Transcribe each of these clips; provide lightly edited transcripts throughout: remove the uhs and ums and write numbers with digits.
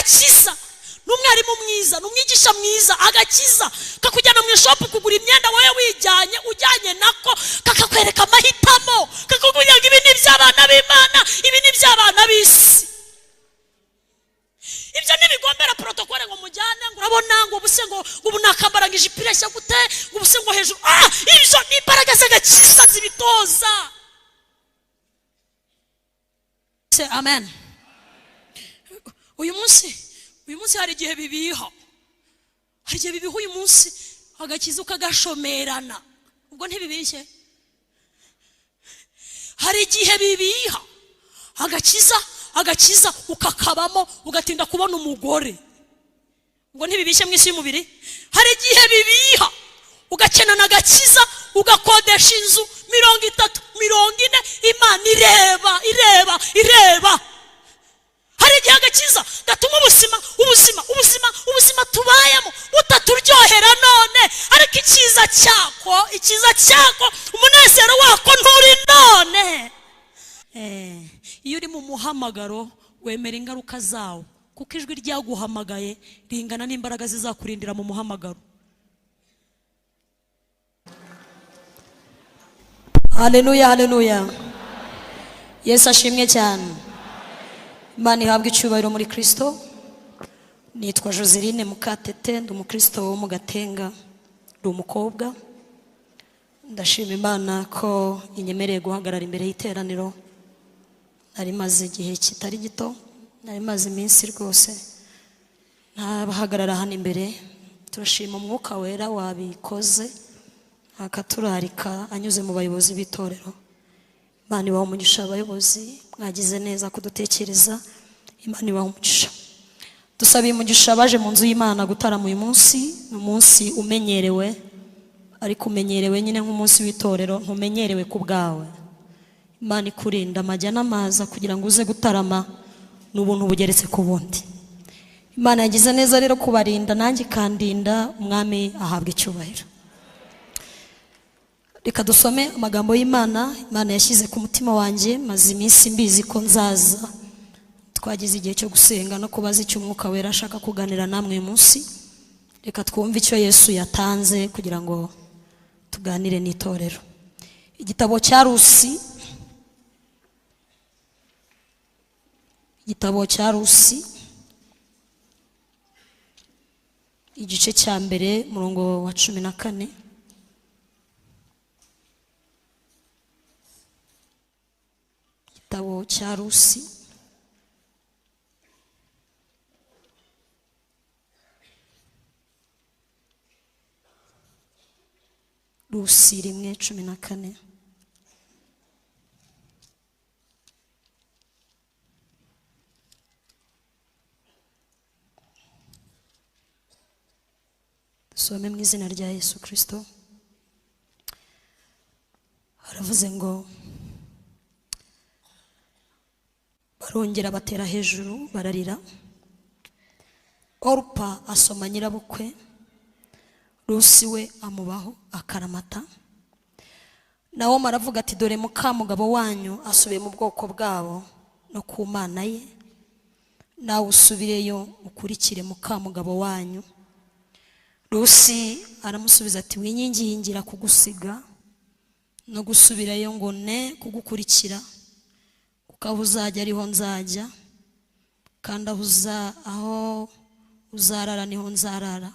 Agakiza ni umwarimu mwiza, ni umwigisha mwiza. Agakiza kakujyana mu ishopu kugura imyenda wowe wijyanye, ujyanye nako, kakakwereka amahitamo, kakakubwira ngo ibi ni iby'abana b'Imana, ibi ni iby'abana b'isi. Ibyo ntibigombera protokole ngo mujyane, ngo urabona ngo ubuse ngo ubu nakambara ngo ijipo ireshya gute, ngo ubuse ngo hejuru. Ibyo ni imbaraga z'agakiza zibitoza. Amen. Uyu munsi hari igihe bibiha, hari igihe bibiha. Uyu munsi agakiza ukagashomerana, ubwo ntibibishye. Hari igihe bibiha agakiza ukakabamo, ugatinda kubona umugore, ubwo ntibibishye mu isi y'umubiri. Hari igihe bibiha ugakenana agakiza, ugakodesha inzu 30, 40, Imana ireba, ireba, ireba. Hari igihe agakiza gatuma ubuzima, ubuzima, ubuzima, ubuzima tubayemo butaturyohera none, ariko icyiza cyako, icyiza cyako, umunezero wako nturi none. Iyo uri mu muhamagaro wemera ingaruka zawo, kuko ijwi ryaguhamagaye ringana n'imbaraga zizakurindira mu muhamagaro. Haleluya, haleluya. Yesu ashimwe cyane. Imana ihabwe icyubahiro muri Kristo. Nitwa Joseline Mukatete, ndi umukristo wo mu Gatenga, ndi umukobwa. Ndashima Imana ko inyemereye guhagarara imbere y'iteraniro. Nari maze igihe kitari gito, nari maze iminsi rwose ntabahagarara hano imbere. Turashima Umwuka Wera wabikoze akaturarika anyuze mu bayobozi b'itorero. Imana ibaha umugisha, abayobozi mwagize neza kudutekereza. Imana ibaha umugisha. Dusabiye umugisha abaje mu nzu y'Imana gutarama uyu munsi. Ni umunsi umenyerewe, ariko umenyerewe nyine nk'umunsi w'itorero, ntumenyerewe ku bwawe. Imana ikurinda amajya n'amaza kugira ngo uze gutarama, ni ubuntu bugeretse ku bundi. Imana yagize neza rero kubarinda, nanjye ikandinda. Umwami ahabwa icyubahiro. Reka dusome amagambo y'Imana Imana yashyize ku mutima wanjye. Maze iminsi mbizi ko nzaza. Twagize igihe cyo gusenga no kubaza icyo Umwuka Wera ashaka kuganira namwe uyu munsi. Reka twumve icyo Yesu yatanze kugira ngo tuganire n'itorero. Igitabo cya Rusi, igitabo cya Rusi, igice cya 1, murongo wa 14. Igitabo cya Rusi, Rusi 1:14. Dusome mu izina rya Yesu Kristo. Haravuze ngo barongera batera hejuru bararira. Orupa asoma nyirabukwe, Rusi we amubaho akaramata. Nawomi aravuga ati dore mukamugabo wanyu asubiye mu bwoko bwabo no ku Mana ye, nawe usubireyo ukurikire mukamugabo wanyu. Rusi aramusubiza ati winyingingira kugusiga no gusubirayo ngo ne kugukurikira, kuko aho uzajya ariho nzajya, kandi aho uzarara niho nzarara.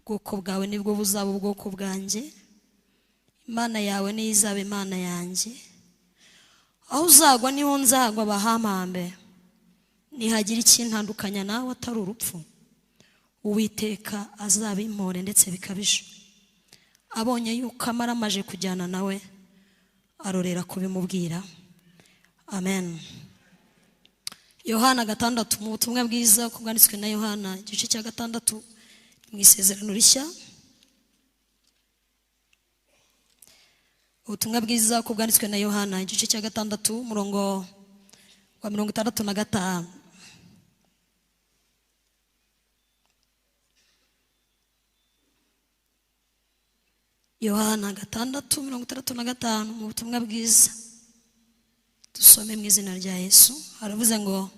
Ubwoko bwawe nibwo buzaba ubwoko bwanjye, Imana yawe niyo izaba Imana yanjye. Aho uzagwa niho nzagwa bahampambe, nihagira ikintandukanya nawe atari urupfu, Uwiteka azabimpore ndetse bikabije. Abonye yuko amara amaje kujyana nawe, arorera kubimubwira. Amen. Yohana 6, mu butumwa bwiza uko bwanditswe na Yohana, igice cya 6 mu isezerano rishya. Ubutumwa bwiza uko bwanditswe na Yohana, igice cya 6, umurongo wa 65. Yohana 6:65, mu butumwa bwiza dusome mu izina rya Yesu. Haravuze ngo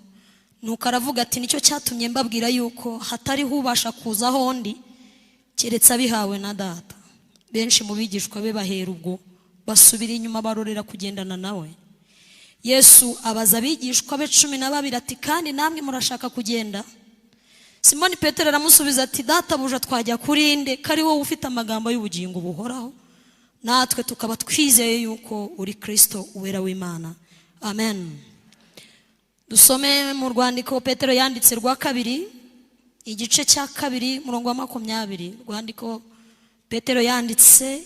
Nuko aravuga ati: "Nicyo cyatumye mbabwira yuko hatariho ubasha kuza aho ndi keretse abihawe na Data." Benshi mu bigishwa be bahera ubwo basubira inyuma, barorera kugendana nawe. Yesu abaza abigishwa be 12 ati: "Kandi namwe murashaka kugenda?" Simoni Petero aramusubiza ati: "Databuja, twajya kuri nde, ko ari wowe ufite amagambo y'ubugingo buhoraho, natwe tukaba twizeye yuko uri Kirisito, Uwera w'Imana?" Amen. Dusome mu rwandiko Petero yanditse rwa kabiri, igice cya 2, umurongo wa 20. Rwandiko Petero yanditse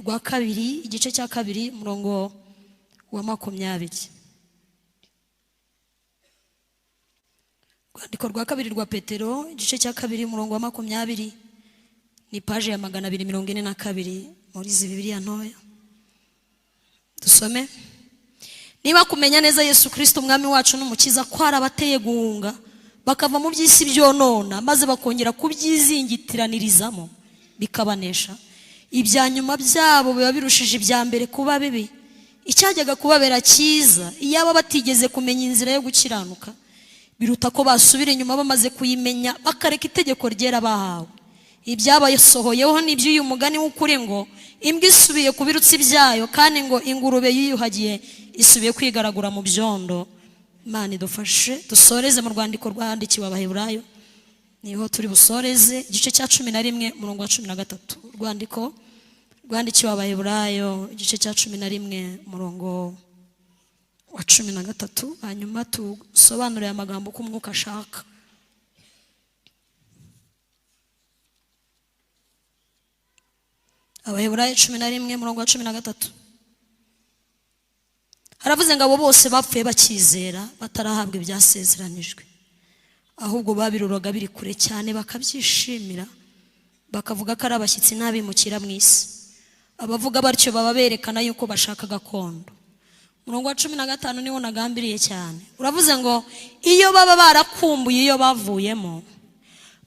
rwa kabiri, igice cya 2, umurongo wa 20. Rwandiko rwa kabiri rwa Petero, igice cya 2, umurongo wa 20, ni paje ya 242 muri izi Bibiliya ntoya. Dusome: Niba kumenya neza Yesu Kirisito Umwami wacu n'Umukiza kwarabateye guhunga bakava mu by'isi byonona, maze bakongera kubyizingitiranyirizamo bikabanesha, ibya nyuma byabo biba birushije ibya mbere kuba bibi. Icyajyaga kubabera cyiza iyaba batigeze kumenya inzira yo gukiranuka, biruta ko basubira inyuma bamaze kuyimenya, bakareka itegeko ryera bahawe. Ibyabasohoyeho ni iby'uyu mugani w'ukuri ngo: "Imbwa isubiye ku birutsi byayo," kandi ngo: "Ingurube yiyuhagiye isubiye kwigaragura mu byondo." Imana idufashe. Dusoreze mu rwandiko rwandikiwe Abaheburayo, niho turi busoreze, igice cya 11, umurongo wa 13. Urwandiko rwandikiwe Abaheburayo, igice cya 11, umurongo wa 13, hanyuma tusobanure aya magambo uko Umwuka ashaka. Abaheburayo 11, umurongo wa 13, haravuze ngo: "Abo bose bapfuye bakizera, batarahabwa ibyasezeranijwe, ahubwo babiruraga biri kure cyane, bakabyishimira, bakavuga ko ari abashyitsi n'abimukira mu isi. Abavuga batyo baba berekana yuko bashaka gakondo." Umurongo wa 15 niwo nagambiriye cyane. Uravuze ngo: "Iyo baba barakumbuye iyo bavuyemo,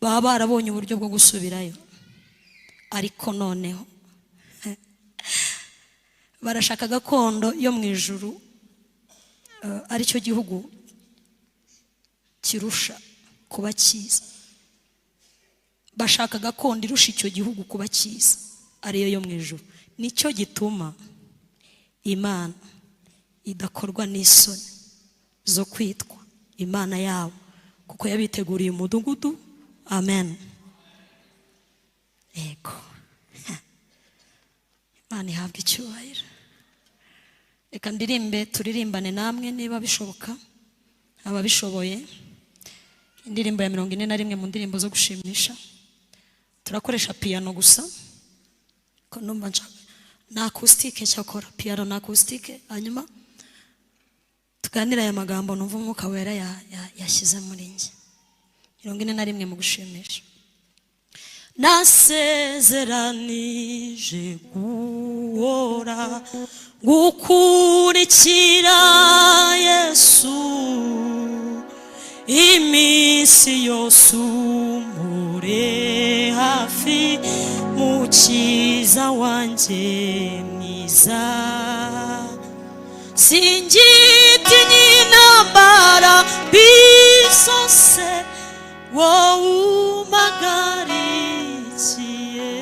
baba barabonye uburyo bwo gusubirayo. Ariko noneho barashaka gakondo yo mu ijuru, aricyo gihugu kirusha kuba cyiza. Bashaka gakondo irusha icyo gihugu kuba cyiza, ariyo yo mu ijuru. Nicyo gituma Imana idakorwa n'isoni zo kwitwa Imana yabo, kuko yabiteguriye umudugudu." Amen. Yego, Imana ihabwa icyubahiro. Reka ndirimbe, turirimbane namwe niba bishoboka, ababishoboye, indirimbo ya 41 mu ndirimbo zo gushimisha. Turakoresha piyano gusa, ko numva nshaka na acoustique, cyakora piyano na acoustique, hanyuma tuganire aya magambo numva Umwuka Wera yashyize muri njye. 41 mu gushimisha. Nasezeranije guhora gukurikira Yesu iminsi yose, umure hafi, Mukiza wanjye mwiza. Singitinya intambara bizose, wowe umpagarikiye.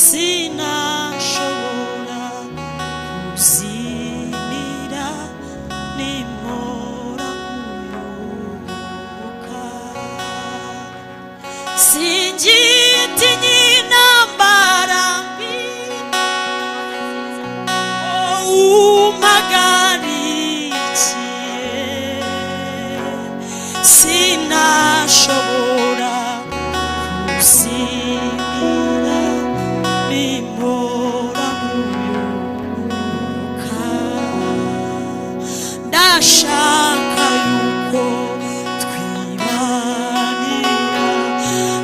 Sinashobora kuzimira nimpora nkuyoboka. Singitinya intambara mbi, umpagarikiye. Sinashobora kuzimira nimpora nkuyoboka. Ndashaka yuko twibanira,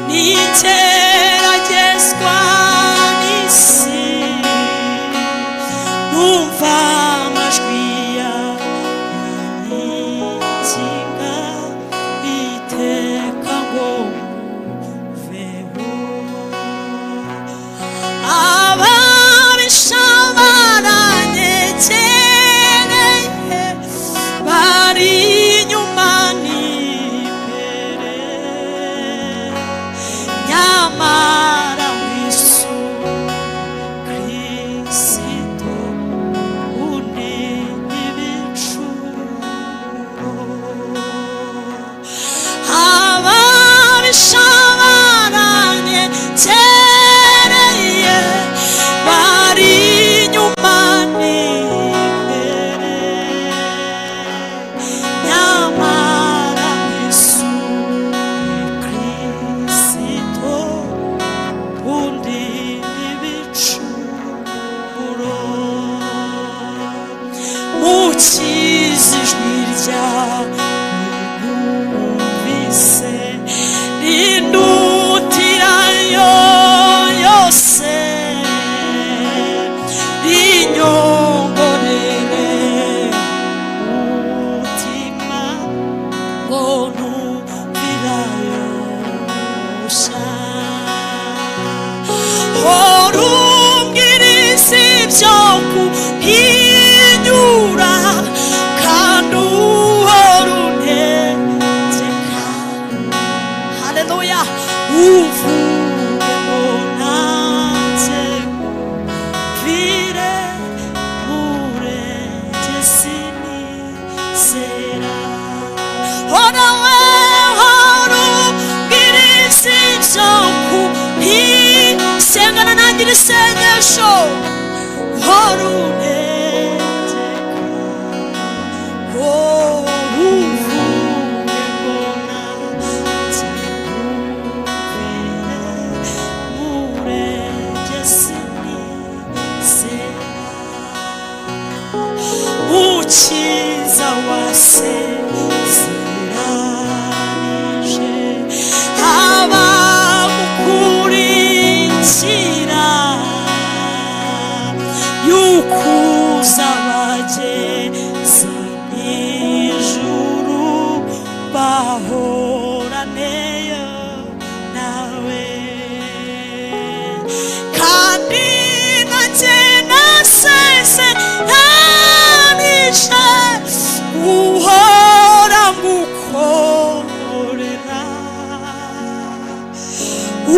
nigeragezwa n'isi, numva amajwi yawe anyinginga iteka ngo mveho. Ababisha baranyegereye, bari Ryawe numvise rindutirayo yose, rinyongorere umutima ngo numvirayo sha. Horumbwiriza ibyo kuhinyura, kandi uhora untegeka. Haleluya! Uvuge ngo nanze kumvire, mureke sinizera. Hora we, hora umbwiriza ibyo kuhisengana nanjye iri sengesho. Hora untegeka. Oh, uvuge ngo nanze kumvire, mureke sinizera. Ukiza wasezeranije abagukurikira, yukuza bageza ijuru bahoraneyo nawe. Kandi nanjye nasezeranije uhora ngukorera,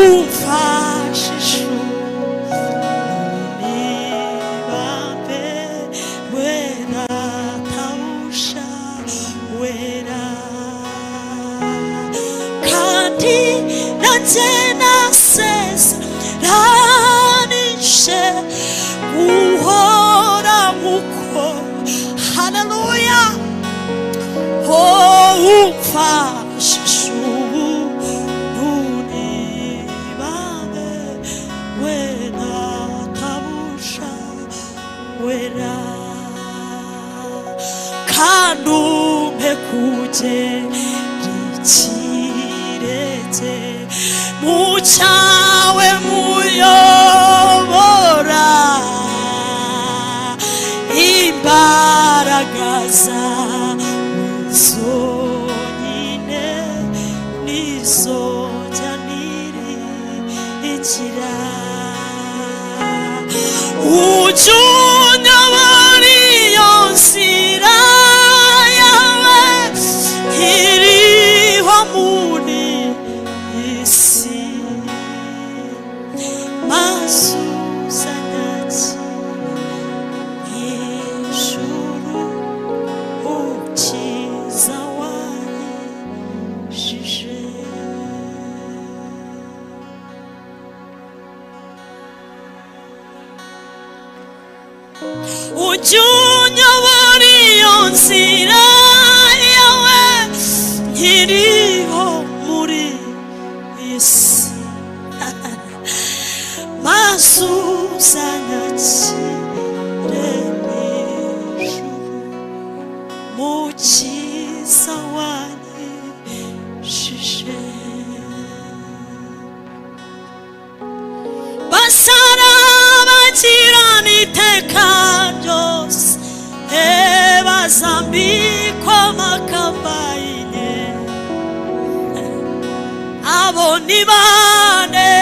umfashisha nibambe wera tawusha wera. Kandi nanjye nasezeranije guhora nguko. Haleluya! Oh, umfashisha ubuntu nibambe wera tabusha wera, kandi umpe kugera ikirenge mu cyawe muyobora. Imbaraga zawe zonyine nizo njya niringira. Ujya unyobora iyo nzira yawe iriho muri iyi si, maze uzanyakire ijuru, ukiza wanyijije. Ujya unyobora iyo nzira yawe nkiriho muri iyi si, maze uzanyakire mu ijuru, mukiza wanyijije. Basara bagirana iteka ryose, bazambikwa amakamba y'inyenyeri. Abo ni bande?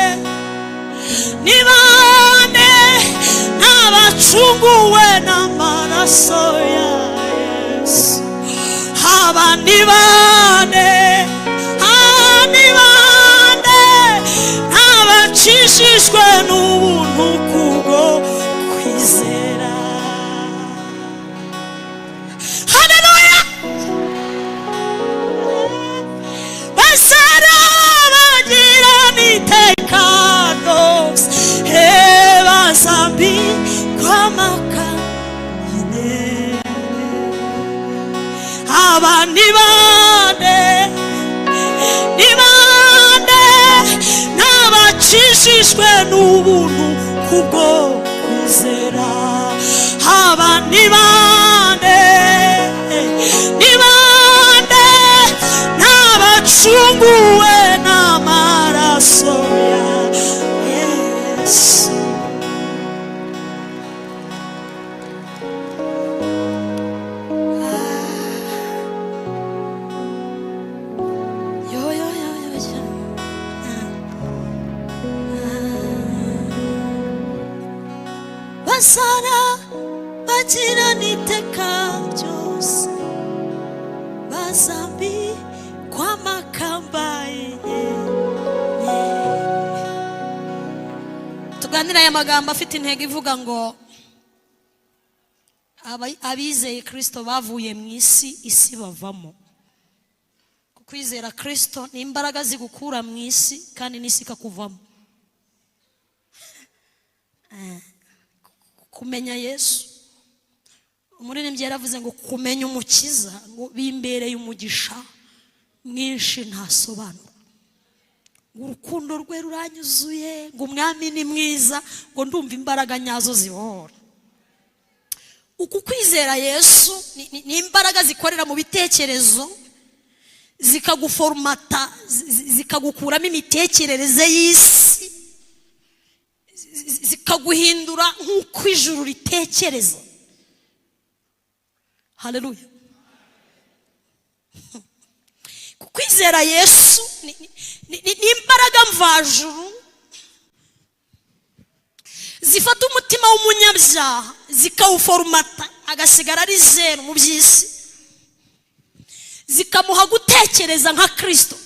Ni bande? N'abacunguwe n'amaraso ya Yesu. Aba ni bande? Ah, ni bande? N'abacishijwe n'ubuntu kubwo kwizera. Haleluya! Basara bagira n'itekano, bazambikwa amakamba. Aba ni bande? Ni bande? N'abacishijwe n'ubuntu kubwo kwizera. Aba ni bande? Ni bande? Bazarabagirana iteka ryose, bazambikwa amakamba y'inyenyeri. Tuganire aya magambo afite intego ivuga ngo abizeye Kirisito bavuye mu isi, isi bavamo. Kwizera Kirisito ni imbaraga zigukura mu isi kandi n'isi ikakuvamo. Kumenya Yesu, umuririmbyi yaravuze ngo kumenya Umukiza ngo bimbereye umugisha mwinshi ntasobanura, ngo urukundo rwe ruranyuzuye, ngo Umwami ni mwiza, ngo ndumva imbaraga nyazo zibohora. Uku kwizera Yesu ni imbaraga zikorera mu bitekerezo, zikaguforomata, zikagukuramo imitekerereze y'isi, zikaguhindura nk'uko ijuru ritekereza. Haleluya! Kwizera Yesu ni imbaraga mvajuru zifata umutima w'umunyabyaha, zikawuforomata agasigara ari zeru mu by'isi, zikamuha gutekereza nka Kirisito.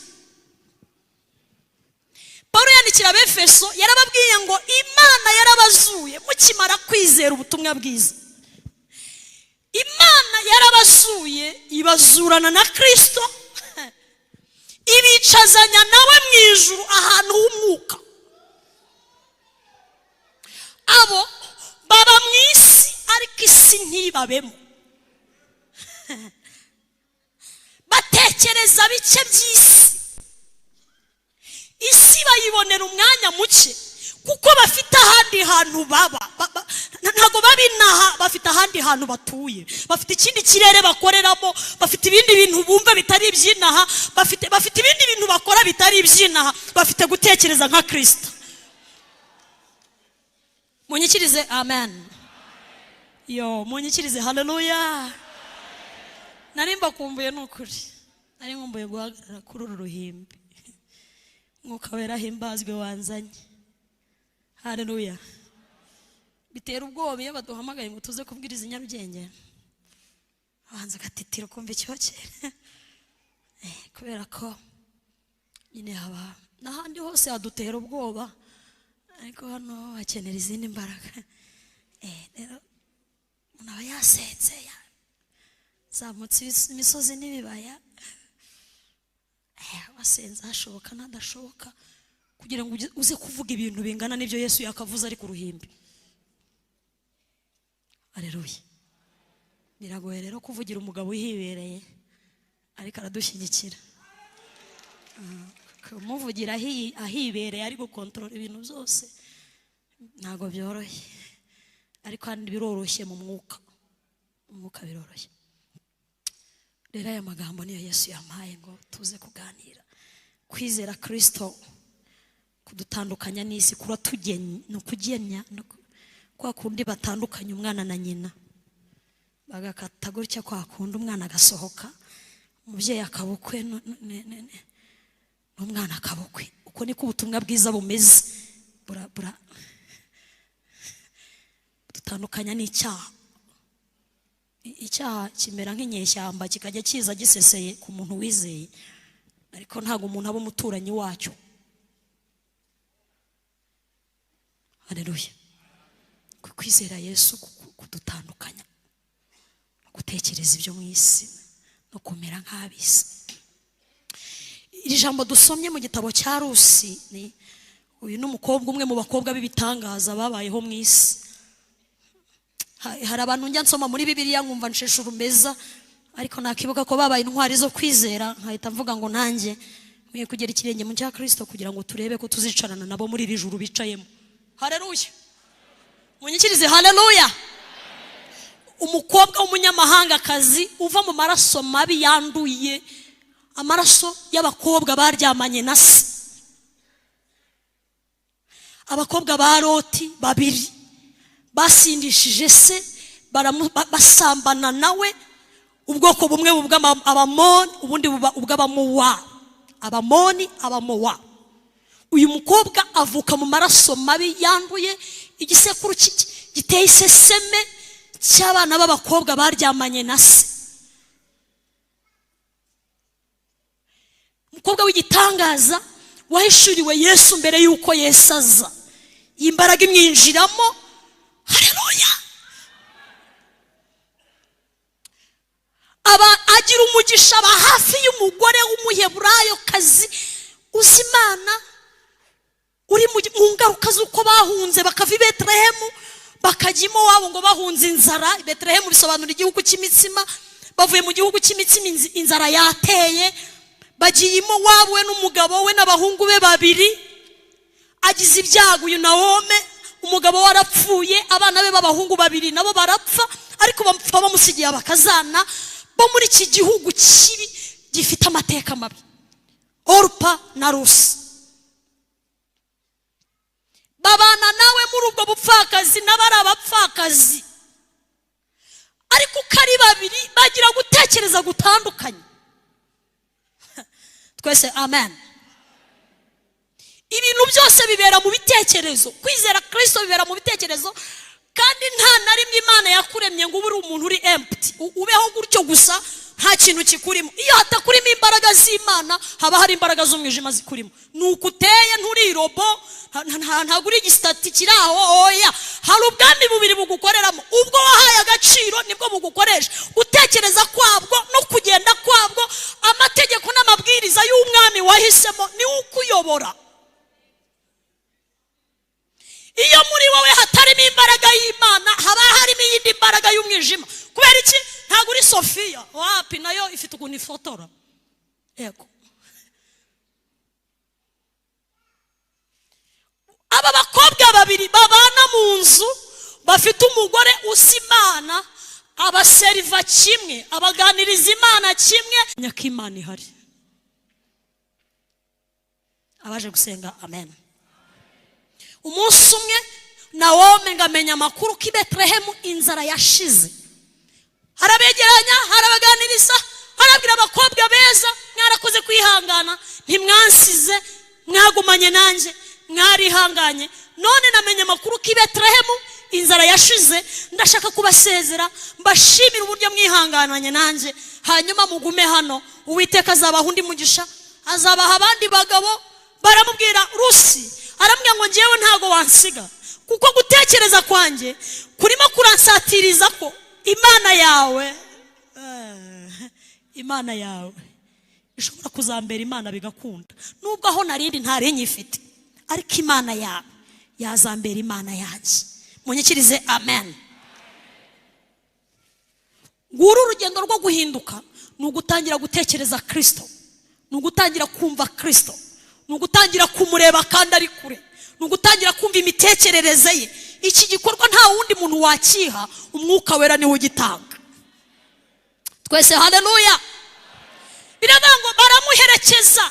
Paul yandikira Abefeso yarababwiye ngo Imana yarabazuye mukimara kwizera ubutumwa bwiza. Imana yarabazuye, ibazurana na Kirisito, ibicazanya nawe mu ijuru ahantu h'umwuka. Abo baba mu isi ariko isi ntibabemo, batekereza bike by'isi, isi bayibonera umwanya muke kuko bafite ahandi hantu baba. Ntabwo baba inaha, bafite ahandi hantu batuye, bafite ikindi kirere bakoreramo, bafite ibindi bintu bumva bitari iby'inaha, bafite ibindi bintu bakora bitari iby'inaha, bafite gutekereza nka Kirisito. Munyikirize amen. Yo, munyikirize haleluya. Nari mbakumbuye, ni ukuri nari nkumbuye guhagarara kuri uru ruhimbi. Mwuka Wera ahimbazwe wanzanye. Haleluya! Bitera ubwoba iyo baduhamagaye ngo tuze kubwiriza i Nyarugenge, abanza agatitira ukumva icyokere, kubera ko nyine haba n'ahandi hose hadutera ubwoba, ariko hano hakenera izindi mbaraga. Rero umuntu aba yasenze, yazamutse imisozi n'ibibaya, wasenze hashoboka n'adashoboka kugira ngo uze kuvuga ibintu bingana n'ibyo Yesu yakavuze ari ku ruhimbi. Aleluya! Biragoye rero kuvugira umugabo uhibereye, ariko aradushyigikira. Kumuvugira ahibereye ari gukontorora ibintu byose ntabwo byoroshye, ariko kandi biroroshye mu mwuka, mu mwuka biroroshye. Rero aya magambo niyo Yesu yampaye ngo tuze kuganira. Kwizera Kirisito kudutandukanya n'isi, kuratugenya, ni ukugenya, kwa kundi batandukanya umwana na nyina, bagakata gutya, kwa kundi umwana agasohoka, umubyeyi akaba ukwe n'umwana akaba ukwe. Uko niko ubutumwa bwiza bumeze, dutandukanya n'icyaha. Icyaha kimera nk'inyeshyamba, kikajya kiza giseseye ku muntu wizeye, ariko ntabwo umuntu aba umuturanyi wacyo. Haleluya! Kwizera Yesu kudutandukanya no gutekereza ibyo mu isi no kumera nk'ab'isi. Iri jambo dusomye mu gitabo cya Rusi, ni uyu ni umukobwa umwe mu bakobwa b'ibitangaza babayeho mu isi. Hari abantu njya nsoma muri Bibiliya nkumva nsheshe urumeza, ariko nakibuka ko babaye intwari zo kwizera nkahita mvuga ngo nanjye nkwiye kugera ikirenge mu cya Kirisito kugira ngo turebe ko tuzicarana nabo muri iri juru bicayemo. Haleluya! Munyikirize haleluya. Umukobwa w'umunyamahangakazi uva mu maraso mabi yanduye, amaraso y'abakobwa baryamanye na se, abakobwa ba Loti babiri basindishije se, basambana nawe. Ubwoko bumwe buba Abamoni, ubundi buba ubw'Abamowabu. Abamoni, Abamowabu. Uyu mukobwa avuka mu maraso mabi yanduye, igisekuru Giteye iseseme cy'abana b'abakobwa baryamanye na se. Umukobwa w'igitangaza wahishuriwe Yesu mbere y'uko Yesu aza, iyi mbaraga imwinjiramo. Haleluya! Aba agira umugisha, aba hafi y'umugore w'umuheburayokazi uzi Imana, uri mu ngaruka z'uko bahunze bakava i Betelehemu bakajya iwabo ngo bahunze inzara. Betelehemu bisobanura igihugu cy'imitsima. Bavuye mu gihugu cy'imitsima, inzara yateye, bagiye iwabo we n'umugabo we n'abahungu be babiri. Agize ibyago uyu Nawome, umugabo we arapfuye, abana be b'abahungu babiri nabo barapfa, ariko bapfa bamusigiye abakazana bo muri iki gihugu kibi gifite amateka mabi, Orupa na Rusi. Babana nawe muri ubwo bupfakazi, n'abari abapfakazi, ariko uko ari babiri bagira gutekereza gutandukanye. Twese amen. Ibintu byose bibera mu bitekerezo. Kwizera Kirisito bibera mu bitekerezo, kandi nta na rimwe Imana yakuremye ngo ube uri umuntu uri empty, ubeho gutyo gusa nta kintu kikurimo. Iyo hatakurimo imbaraga z'Imana, haba hari imbaraga z'umwijima zikurimo. Ni uko uteye, nturi robo, ntabwo uri igisitati kiri aho. Oya, hari ubwami bubiri bugukoreramo. Ubwo wahaye agaciro nibwo bugukoresha. Gutekereza kwabwo no kugenda kwabwo, amategeko n'amabwiriza y'umwami wahisemo niwe ukuyobora. Iyo muri wowe hatarimo imbaraga y'Imana, haba harimo iyindi mbaraga y'umwijima. Kubera iki? Ntabwo uri Sofiya wapi, nayo ifite ukuntu ifotora. Yego, aba bakobwa babiri babana mu nzu bafite umugore uzi Imana, abaseriva kimwe, abaganiriza Imana kimwe, nyakimana ihari. Abaje gusenga amen. Umunsi umwe Nawome ngamenya amakuru ko i Betelehemu inzara yashize. Harabegeranya, harabaganiriza, harabwira abakobwa beza: mwarakoze kwihangana, ntimwansize, mwagumanye nanjye, mwarihanganye. None namenye amakuru ko i Betelehemu inzara yashize, ndashaka kubasezera mbashimira uburyo mwihangananye nanjye, hanyuma mugume hano, Uwiteka azabaha undi mugisha, azabaha abandi bagabo. Baramubwira, Rusi aramubwira ngo ngewe ntago wansiga, kuko gutekereza kwanjye kurimo kuransatiriza ko Imana yawe, Imana yawe ishobora kuzambera Imana bigakunda, nubwo aho narindi ntari nyifite, ariko Imana yawe yazambera Imana yanjye. Munyikirize amen. Nguru urugendo rwo guhinduka ni ugutangira gutekereza Kirisito, ni ugutangira kumva Kirisito, ni ugutangira kumureba kandi ari kure, ni ugutangira kumva imitekerereze ye. Iki gikorwa nta wundi muntu wakiha, Umwuka Wera niwe ugitanga. Twese haleluya. Biravuga ngo baramuherekeza.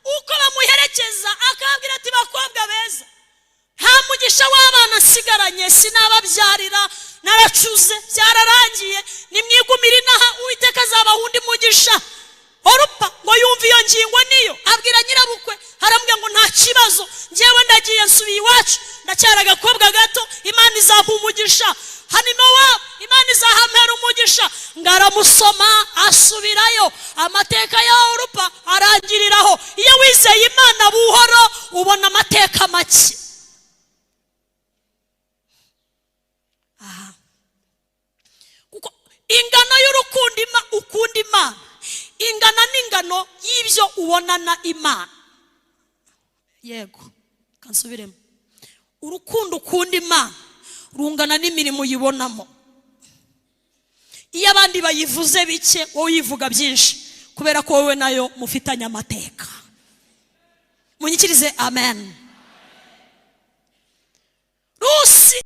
Uko bamuherekeza akabwira ati: bakobwa beza, nta mugisha w'abana nsigaranye, sinababyarira, naracuze, byararangiye, nimwigumire inaha, Uwiteka azabaha undi mugisha. Orupa ngo yumve iyo ngingo niyo abwira nyirabukwe, aramubwira ngo nta kibazo, ngewe ndagiye nsubiye iwacu, ndacyari agakobwa gato, Imana izampa umugisha hanyuma wabo, Imana izahampera umugisha. Ngo aramusoma asubirayo. Amateka ya Orupa arangiriraho. Iyo wizeye Imana buhoro ubona amateka make. Aha, kuko ingano y'urukundo ukunda Imana ingana n'ingano y'ibyo ubonana Imana. Yego, kansubiremo. Urukundo ukunda Imana rungana n'imirimo uyibonamo. Iyo abandi bayivuze bike, wowe uyivuga byinshi, kubera ko wowe nayo mufitanye amateka. Munyikirize amen. Rusi.